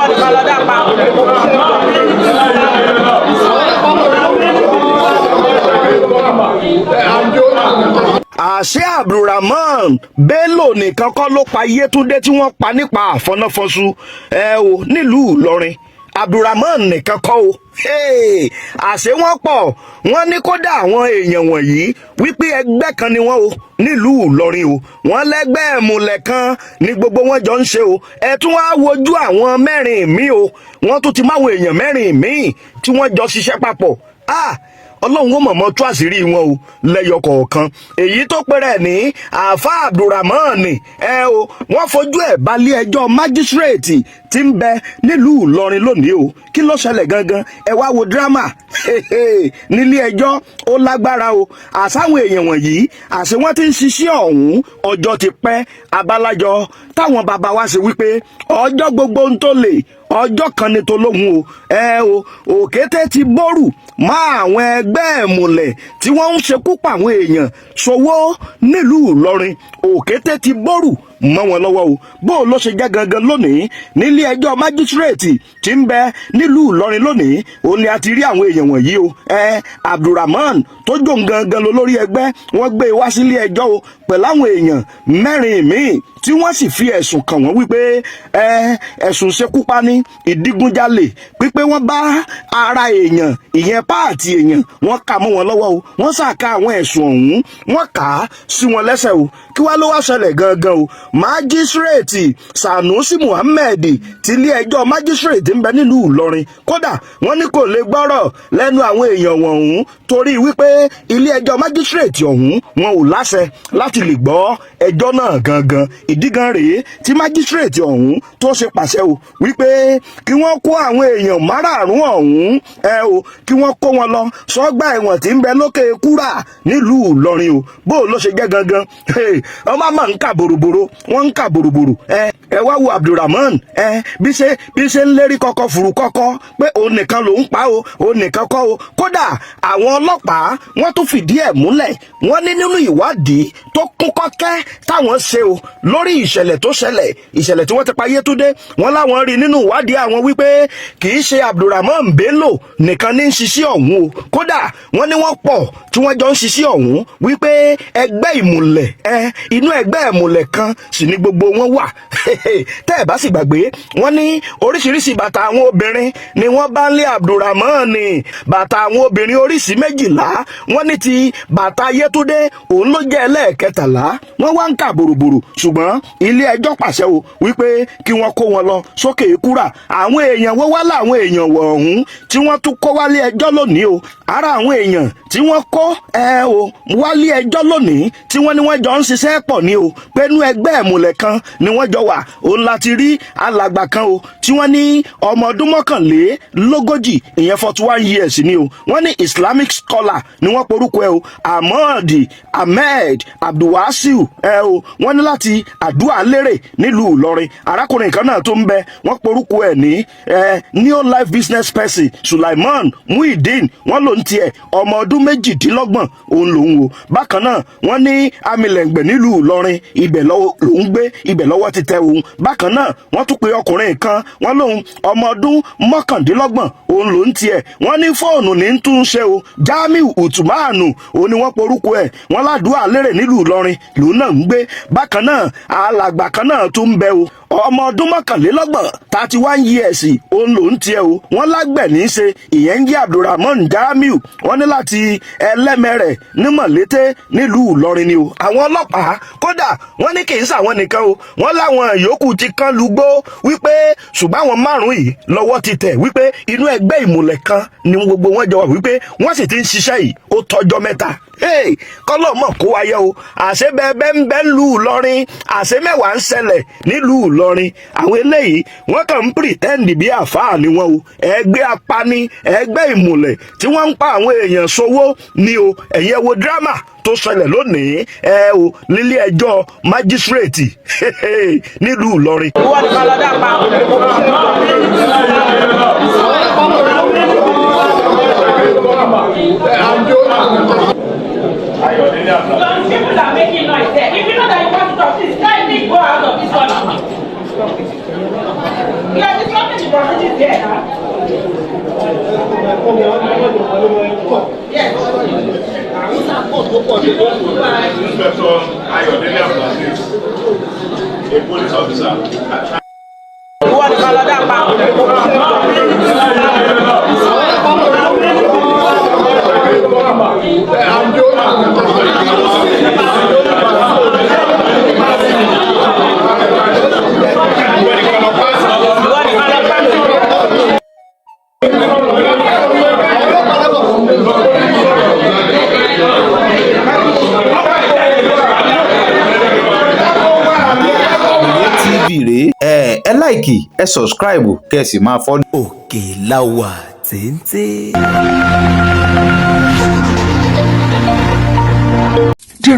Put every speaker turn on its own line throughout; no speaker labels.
Nìkan lọ dá pa.
Àṣé Abdulrahman Bello nìkan kọ́ ló pa Yétúndé tí wọ́n pa nípa àfọnáfọ́nsu ẹ o nílùú Ìlọrin. Abdulrahman nìkan kọ́ o. Hey, àṣé wọ́n pọ̀. Wọ́n ní kódà àwọn èèyàn wọ̀nyí wípé ẹgbẹ́ kan ni wọ́n o nílùú Ìlọrin o. Wọ́n lẹ́gbẹ́ ìmùlẹ̀ kan ní gbogbo wọn jọ ń ṣe o. Ẹ tún wá wojú àwọn mẹ́rin míì o. Wọ́n tún ti máwọn èèyàn mẹ́rin míì tí wọ́n jọ ṣiṣẹ́ papọ̀. Ah, Ọlọ́run ó mọ̀mọ́ tú àṣírí wọn o lẹ́yọ kọ̀ọ̀kan. Èyí tó pẹ́rẹ́ ní Àáfà Abdulrahman ẹ o, wọ́n fojú ẹ̀ balẹ̀ ẹjọ́ májísírèètì tí ń bẹ nílùú Ìlọrin lónìí o. Kí ló ṣẹlẹ̀ gangan? Ẹ wá wo dírámà nílé ẹjọ́, ó lágbára o. Àsáwọn èèyàn wọ̀nyí, àṣé wọ́n ti ń ṣiṣẹ́ ọ̀hún ọjọ́ ti pẹ́. Abalajọ táwọn bàbá wa ṣe wípé ọjọ́ gbogbo ń tó lè ọjọ́ kan ní tolóhùn o. Ẹ o, òkété ti bórù mọ́ àwọn ẹgbẹ́ ìmùlẹ̀ tí wọ́n ń ṣekú pa àwọn èèyàn ṣòwò nílùú Ìlọrin. Òkété ti bórù mọ́ wọn lọ́wọ́ o. Bó ló ṣe jẹ́ gangan lónìí nílé ẹjọ́ májísírèètì tí ń bẹ nílùú Ìlọrin lónìí, òun ni a ti rí àwọn èèyàn wọ̀nyí o. Ẹ Abdulrahman tó jòun gangan lọ lórí ẹgbẹ́, wọ́n gbé e wá sílé ẹjọ́ o pẹ̀lú àwọn èèyàn mẹ́rin míì tí wọ́n sì fi ẹ̀sùn kàn wọ́n wípé ẹ ẹ̀sùn ṣekúpani, ìdígunjalè, pípé wọ́n bá ara èèyàn, ìyẹn part èèyàn, wọ́n kà mọ́ wọn lọ́wọ́ o. Wọ́n ṣàka àwọn ẹ̀sùn ọ̀hún, wọ́n kà á sí wọn lẹ́sẹ̀ o. Kí wá ló wá ṣẹlẹ̀ gangan o? Májísírèètì Sanusi Muhammed ti ilé ẹjọ́ májísírèètì ń bẹ nílùú Ìlọrin, kódà wọ́n ní kò lè gbọ́rọ̀ lẹ́nu àwọn èèyàn wọ̀nyún torí wípé ilé ẹjọ́ májísírèètì ọ̀hún, wọn ò láṣẹ láti lè gbọ́ ẹjọ́ náà gangan. Ìdí gan rèé tí májísírèètì ọ̀hún tó ṣe pàṣẹ o wípé kí wọ́n kó àwọn èèyàn márààrún ọ̀hún ẹ o, kí wọ́n kó wọn lọ sọ́gbà ẹ̀wọ̀n tí ń bẹ lókè Kúrà nílùú Ìlọrin o. Bó ló ṣe jẹ́ gangan? Wọ́n máa ń kà bòròbòrò, wọ́n ń kà bòròbòrò. Ẹ wá wo Abdulrahman, ẹ bí ṣe ń lérí kọkọ fùrù kọkọ pé òun nìkan lòún pa o, òun nìkan kọ́ o. Kódà àwọn ọlọ́pàá, wọ́n tún fìdí ẹ̀ múlẹ̀. Wọ́n ní nínú ìwádìí tó kún kọ́kẹ́ táwọn ṣe o lórí ìṣẹ̀lẹ̀ tó ṣẹlẹ̀, ìṣẹ̀lẹ̀ tí wọ́n ti pa Yétúndé, wọ́n láwọn rí nínú ìwádìí àwọn wípé kì í ṣe Abdulrahman Bello nìkan ní ń ṣiṣẹ́ ọ̀hún o. Kódà wọ́n ní wọ́n pọ̀ tí wọ́n jọ ń ṣiṣẹ́ ọ̀hún, wípé ẹgbẹ́ ìmùlẹ̀ ẹ, inú ẹgbẹ́ ìmùlẹ̀ kan sì ní gbogbo wọn wà. Tẹ́ ẹ̀ bá sì gbàgbé, wọ́n ní oríṣiríṣi bàtà àwọn obìnrin ni wọ́n bá ń lé Abdulrahman ní bàtà àwọn obìnrin oríṣi 12. Wọ́n ní ti bàtà Yétúndé, òun ló jẹ́ ẹlẹ́ẹ̀kẹtàlá. Wọ́n wá ń kà bòròbòrò, ṣùgbọ́n ilé ẹjọ́ pàṣẹ o wípé kí wọ́n kó wọn lọ sókè Kúrà. Àwọn èèyàn wọ́n wá láwọn èèyàn wọ̀ọ̀hún tí wọ́n tún kó wálé ẹjọ́ lónìí o. Ara àwọn èèyàn tí wọ́n kó ẹ o wálé ẹjọ́ lónìí tí wọ́n ní wọ́n jọ ń ṣiṣẹ́ pọ̀ ní o, pẹ̀lú ẹgbẹ́ ìmùlẹ̀ kan ni wọ́n jọ wà, òun láti rí alàgbà kan o tí wọ́n ní ọmọ ọdún 41, ìyẹn 41 years ni o. Wọ́n ní Islamic scholar ni wọ́n porúkọ ẹ o, Ahmad Ahmed Abdulwasiu ẹ o. Wọ́n ní láti Àdúrà Lérè nílùú Ìlọrin. Arákùnrin kan náà tó ń bẹ, wọ́n porúkọ ẹ ní ẹ new life business person Sulaiman Muhyiddin. Wọ́n ló ń tiẹ̀ ọmọ ọdún 28 òun lòun o. Bákan náà, wọ́n ní amílẹ̀ngbẹ̀ nílùú Ìlọrin, ibẹ̀ lòún gbé, ibẹ̀ lọ́wọ́ ti tẹ òun. Bákan náà, wọ́n tún pe ọkùnrin kan, wọ́n lòun ọmọ ọdún 29 òun lòún tiẹ̀. Wọ́n ní fóònù ní tún ṣe o. Jamiu Utumanu òun ni wọ́n porúkọ ẹ̀. Wọ́n ládùúgbò lérè nílùú Ìlọrin lòun náà ń gbé. Bákan náà, alàgbà kan náà tún ń bẹ o, ọmọ ọdún 31, 31 years òun lòún tiẹ̀ o. Wọ́n lágbẹ̀ ní í ṣe, ìyẹn ń jẹ́ Abdulrahman Jamiu. Wọ́n ní láti Ẹlẹ́mẹ̀rẹ̀ ní Mọ̀lété nílùú Ìlọrin ni o. Àwọn ọlọ́pàá, kódà wọ́n ní kì í ṣàwọn nìkan o, wọ́n láwọn yòókù ti kán lugbó wípé ṣùgbọ́n àwọn márùn-ún yìí lọ́wọ́ ti tẹ̀, wípé inú ẹgbẹ́ ìmùlẹ̀ kan ni gbogbo wọn jọ wà, wípé wọ́n sì ti ń ṣiṣẹ́ yìí ó tọ́jọ́ mẹ́ta. Kọ́lọ́ mọ̀ kó wáyé o. Àṣé bẹ́ẹ̀ ń bẹ́ lù Ìlọrin, àṣé mẹ́wàá ń ṣẹlẹ̀ nílùú Ìlọrin. Àwọn eléyìí, wọ́n kàn ń pretend bí àfáà ni wọ́n o. Ẹgbẹ́ apani, ẹgbẹ́ ìmùlẹ̀ tí wọ́n ń pa àwọn èèyàn sówó ni o. Ẹ̀yin ẹ wo drama tó ṣẹlẹ̀ lónìí ẹ o nílé ẹjọ́ májísírèètì nílùú Ìlọrin.
Ìwọ nìkan lọ dá pa. Some people are making noise there. If you know that you want to talk, please kindly go out of this corner. You are disrupting. the proceedings there now. Yes.
Inspector Ayọ̀délé Abdulaziz, a police officer at
Ìwọ nìkan lọ dá pa.
Ìwọ nìkan lọ pa.
Ìwọ nìkan lọ pa.
Àròyé TV rèé, ẹ like, ẹ subscribe, kẹ́ ẹ sì máa follow.
Òkè la wà téńté.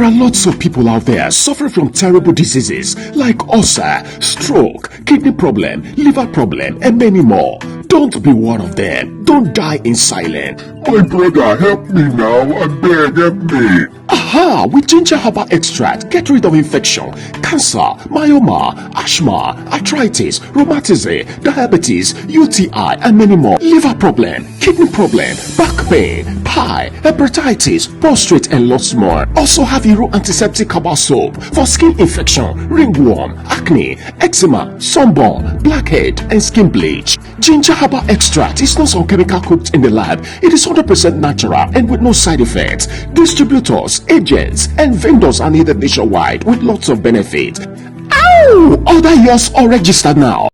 There are lots of people out there suffering from terrible diseases like ulcer, stroke, kidney problem, liver problem, and many more. Don't be one of them. Don't die in silence.
My brother, help me now. I beg, help me.
Aha! With ginger herbal extract, get rid of infection, cancer, myoma, asthma, arthritis, rheumatism, diabetes, UTI, and many more. Liver problem, kidney problem, back pain, pie, hepatitis, prostate, and lots more. Also have Hero antiseptic herbal soap for skin infection, ringworm, acne, eczema, sunburn, blackhead, and skin bleach. Ginger herbal extract is not some chemical cooked in the lab. It is 100% natural and with no side effects. Distributors, agents, and vendors are needed nationwide with lots of benefits. Ow! Order yours or register now.